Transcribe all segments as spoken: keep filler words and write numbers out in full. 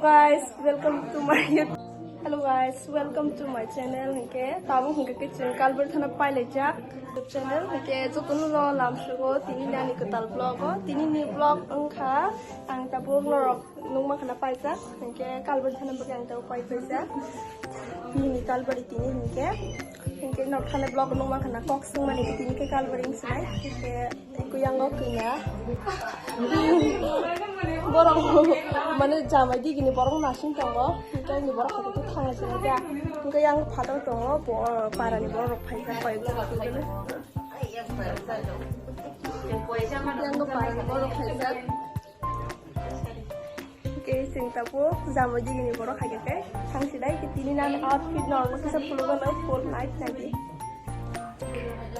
Guys, welcome to my YouTube. Hello guys, welcome to my channel. Hinkhe tabuk hinkhe khe chwng Kalbari thana pailaijak YouTube channel. Hinkhe jotono no lamsugo tini nani kwtal vlog o. Tini ni vlog wngkha ang tabuk norok nukma khana paijak. Hinkhe Kalbari thana bagwi ang tabuk paipaijak. Nini Kalbari tini hinkhe. Hinkhe norok thani vlog nukma khana kok swngmani tini khe Kalbari wngsinai. Hinkhe Kuyango kwiya. Borok mane jamai digini borok nasing tongo. Hinkhe ni borok haikhe thangna sini ja. Hinkhe yang phatar tongo, bo, parani borok phaikha koi. Yang parani borok phaikha. Hinkhe chwng tabuk jamai digini borok haikhe thangsinai. Tini nani outfit no ang kisa phulugano full night nagi.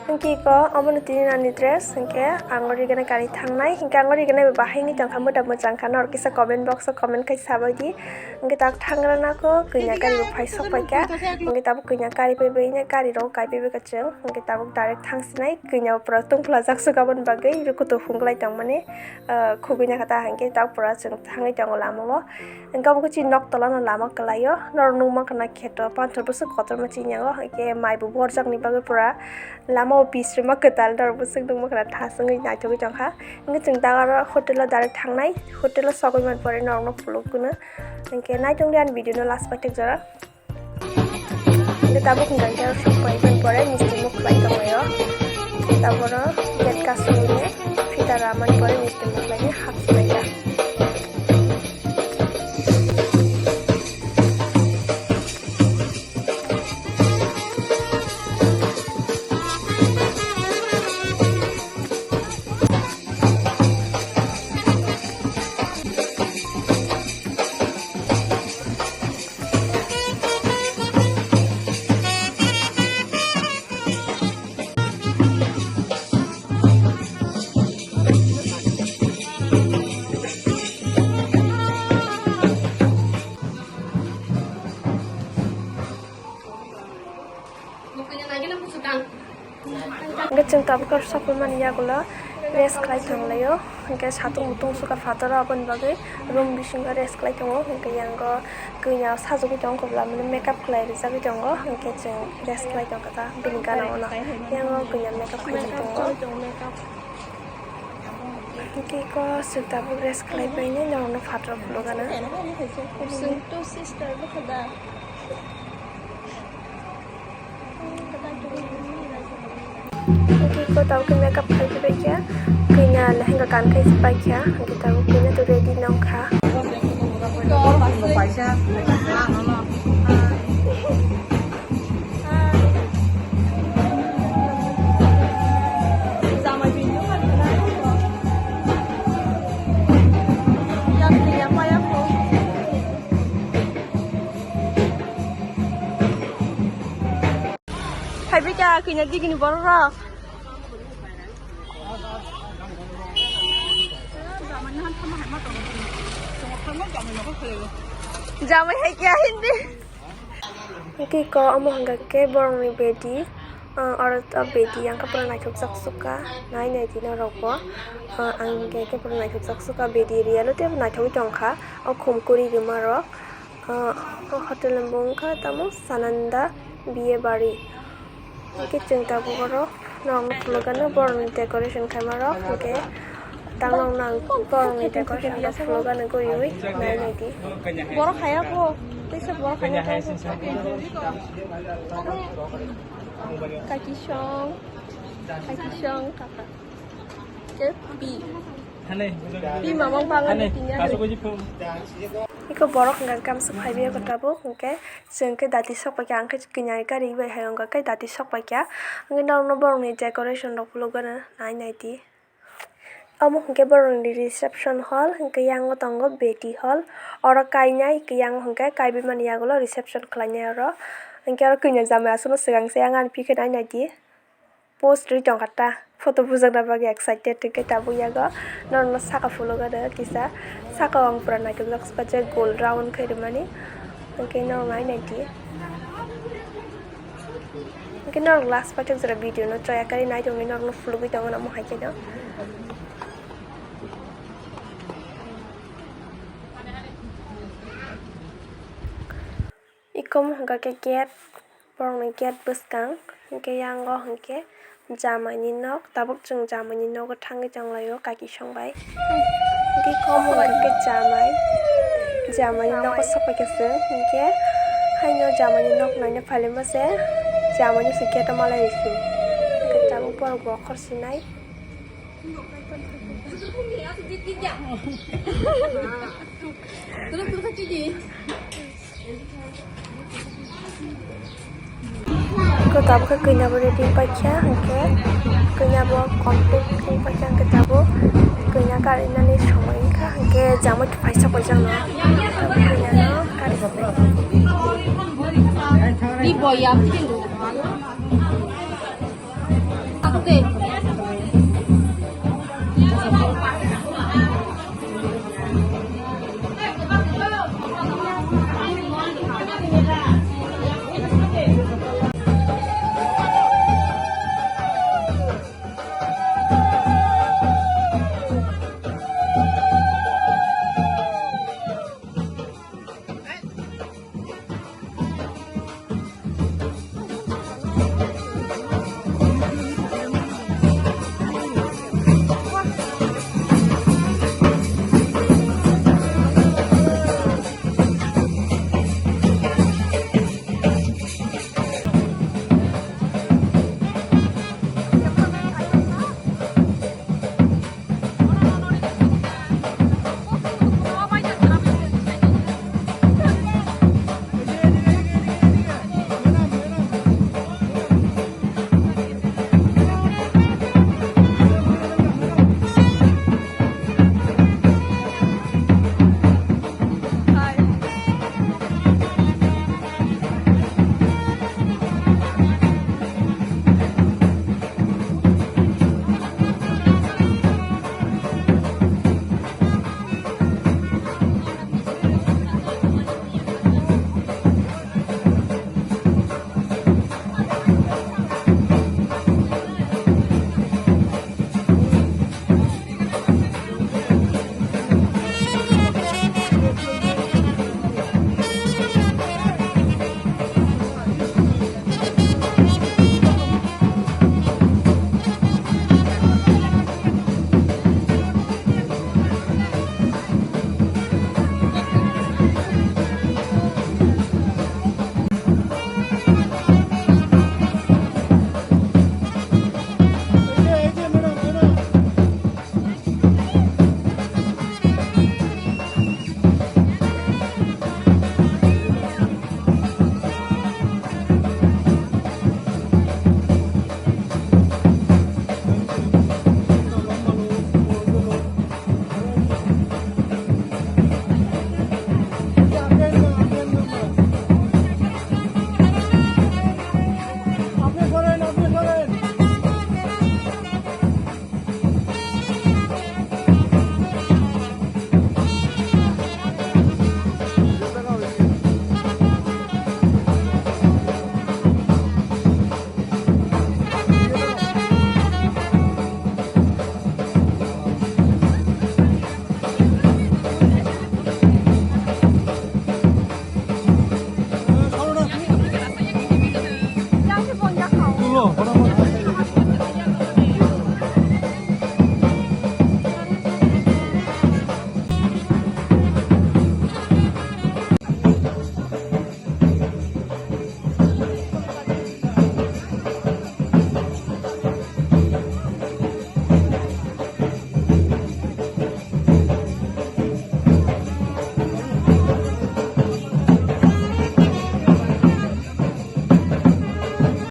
Hinkhe iko omono tini nani dress, hinkhe ang o rigena kari thangnai, hinkhe ang o rigena bai bahai wngwi tongkha, moda mwchang kha, norok kisa comment box o comment khai sabaidi. Hinkhe tabuk thangrana kho kwiya gari bo phai sok paikha, hinkhe tabuk kwiya gari bai bai gari rok kai bai bai kha chwng, hinkhe tabuk direct thangsinai, kwiya bo pura tungphla jak sok aboni bagwi rwkhutu hwnglai tongmani, ah, khugui nakha ta, hinkhe tabuk pura chwng thangwi tongo lama o. Hinkhe omo khe chini nok tola no lama kwlai o, norok nukma khana kheto panthor bwswk kotorma chini yango, hinkhe mai bo borjak ni bagwi pura lama o bisrwma kwtal norok bwswk nukma khana thas wngwi naithogwi tongkha. Hinkhe chwng da oro hotel o direct thangnai, hotel o sogwi man pore norok no phuluk gwnw. Hinkhe naitongdi ani video no last paithak jora. Hinkhe tabuk hinkhe ang khe sok pai pore misti muk khlai tonglaio. Taboro gate kasungni fita ramani pore misti muk khlai hapsai kha. Hwnkhe chwng tabuk khe sokphaimani yagulo rest khlai tonglaio, hwnkhe satung mutung sukha phataro, aboni bagwi room bisingo rest khlai tongo. Hwnkhe yango kwiya sajagwi tongo, kwbla mani makeup khlai rijagwi tongo, hwnkhe chwng rest khlai tongkha ta bini gana-o no. Yango kwiya makeup khlai tongo. Hwnkhe iko chwng tabuk rest khlai painai, norokno phataro phulukgana. Chwng two sister bwkha da. Hwnkhe iko tabuk khe makeup khai phaibaikha, kwiya lehenga kan khai se paikha, hwnkhe tabuk kwiya to ready nongkha. Phaibikha kwiya digini borok rok. Jamai hai kya hindi? Hwnkhe iko omo hwnkha khe borokni bedi, ah, oro to bedi yang khe pura naithokjak sukha, nai nai di norok bo, ah, ang hwnkhe khe pura naithokjak sukha, bedi real o tei naithogwi tongkha o khum kwrwi rwma rok. Ah, o hotel ni bung kha tamo Sananda Biye Bari. Hwnkhe chwng tabuk oro norokno phulukgano borokni decoration khaima rok, hwnkhe tamo nang borokni decoration rok phulukgano guriui nai nai di. Borok haya kho, teisa borok haya kho. Kaki song, kaki song kaka. Ke pi. Pi mamang pangan tingya. Iko borok hwnkha khe kamsa phaibaikha tabuk, hwnkhe chwng khe dati sok paikha, ang khe kwnai gari bai hai wngkha khe dati sok paikha. Hwnkhe norokno borokni decoration rok phulukgana nai nai di. Omo hwnkhe borokni reception hall, hwnkhe yango tongo beti hall. Oro kainai, hwnkhe yango hwnkhe kaibaimani yagulo reception khlainai oro. Hwnkhe oro kwnai jamai aswkno swkang se yang ani pikhe nai nai di. Post rwi tongkha ta, photo bujakna bagwi excited hwnkhe tabuk yago norokno saka phulukgana kisa, saka o ang pura naithokjak sukha je gold round khe rwmani, hwnkhe norok nai nai di. Hwnkhe norok last paithak jora video no choya karwi nai tongwi norokno phulugwi tongo namo hai kheno. Kom hwnkha khe gate, borokni gate bwskang, hwnkhe yango hwnkhe jamaini nok, tabuk chwng jamaini nogo thangwi tonglaio kaki song bai. Hwnkhe kom hwnkha khe jamai, jamaini nogo sokphaikha chwng, hwnkhe haino jamaini nok naina phailaima se, jamaino se gate-o malai rw se. Hwnkhe tabuk borok bo khorsinai. Ko tabuk khe kanya bo ready paikha, hwnkhe kanya bo complete wng paikha, hwnkhe tabuk kanya karinani somoi wngkha, hwnkhe jamai paisa paisa no tabuk kanya no kari. Di boy ya.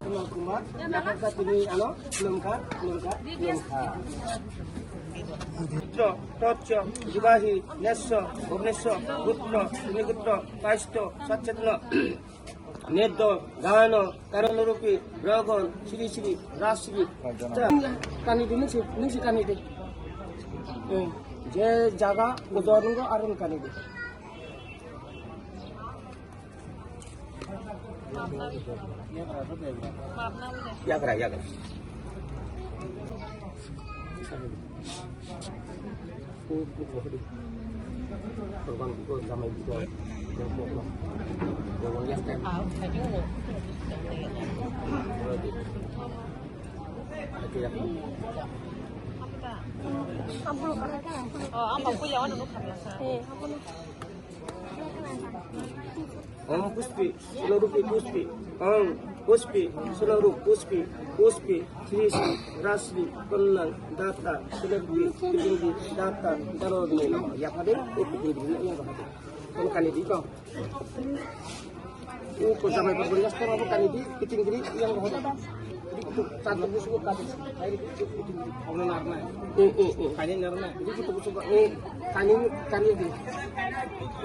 Kumar, Kumar, Jakarta tini ano khulumkha, khulumkha, khulumkha. Putra, Totsa, Jubahi, Nessa, Bhubnesa, Putra, Nigutra, Kaisto, Satchetna, Neddo, Gano, Karandarupi, Ragon, Sri Sri, Rashri. Kani di, nisi, nisi kani di. Eh, je jaga, udo nunggu arun kani di. Yagra, yagra. Ko, ko, ko, ko. Korban ko, jamai ko. Om Pushpi, Sunarupi Pushpi, Om Pushpi, Sunarup Pushpi, Pushpi, Sri Sri, Rasri, Konnang, Data, Sunarupi, Pitingdi, Data, Daroni, Yapade, Pitingdi, Yapade. Kono kani di ko. Ko jamai bo bonjas ko abo kani di, Pitingdi, yang ho. Di ko, satu busu ko kani. Ono narna. Eh, eh, eh. Kani narna. Di ko busu ko, eh, kani, kani di.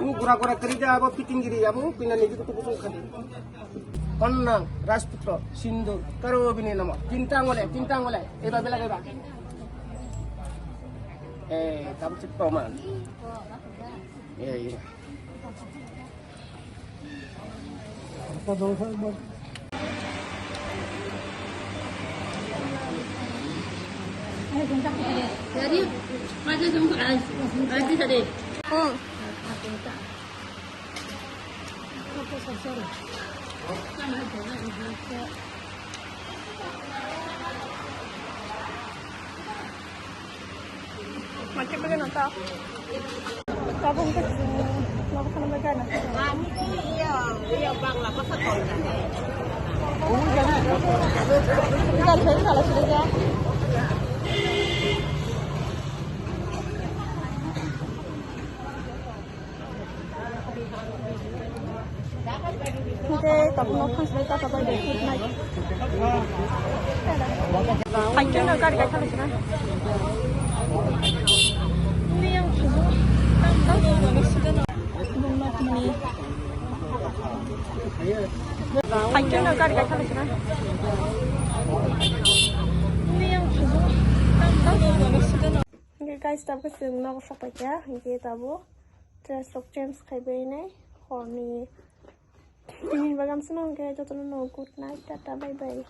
Ini gura-gura kari da abo Pitingdi, abo pinani di ko busu kani. Konnang, Rajputro, Sindur, Karo bini namo. Tinta ngole, tinta ngole. Eba bela eba. Eh, kamu cipto man. Iya, iya. Hmm. Macam mana tak? Tabung ke sini, mau ke sana bagai nak? Iya, iya, Bangla, masa kau tak? Bukan, saya salah sudah ya. Hingke tabuk nok thangsani tata bai bai, good night. Haikhe no gari gaitha laisina. Haikhe no gari gaitha laisina. Hingke guys, tabuk chwng nogo sapaikha, hingke tabuk dress rok change khaibainai horni. Tini bagam swnam khe jotono no good night, tata, bye bye.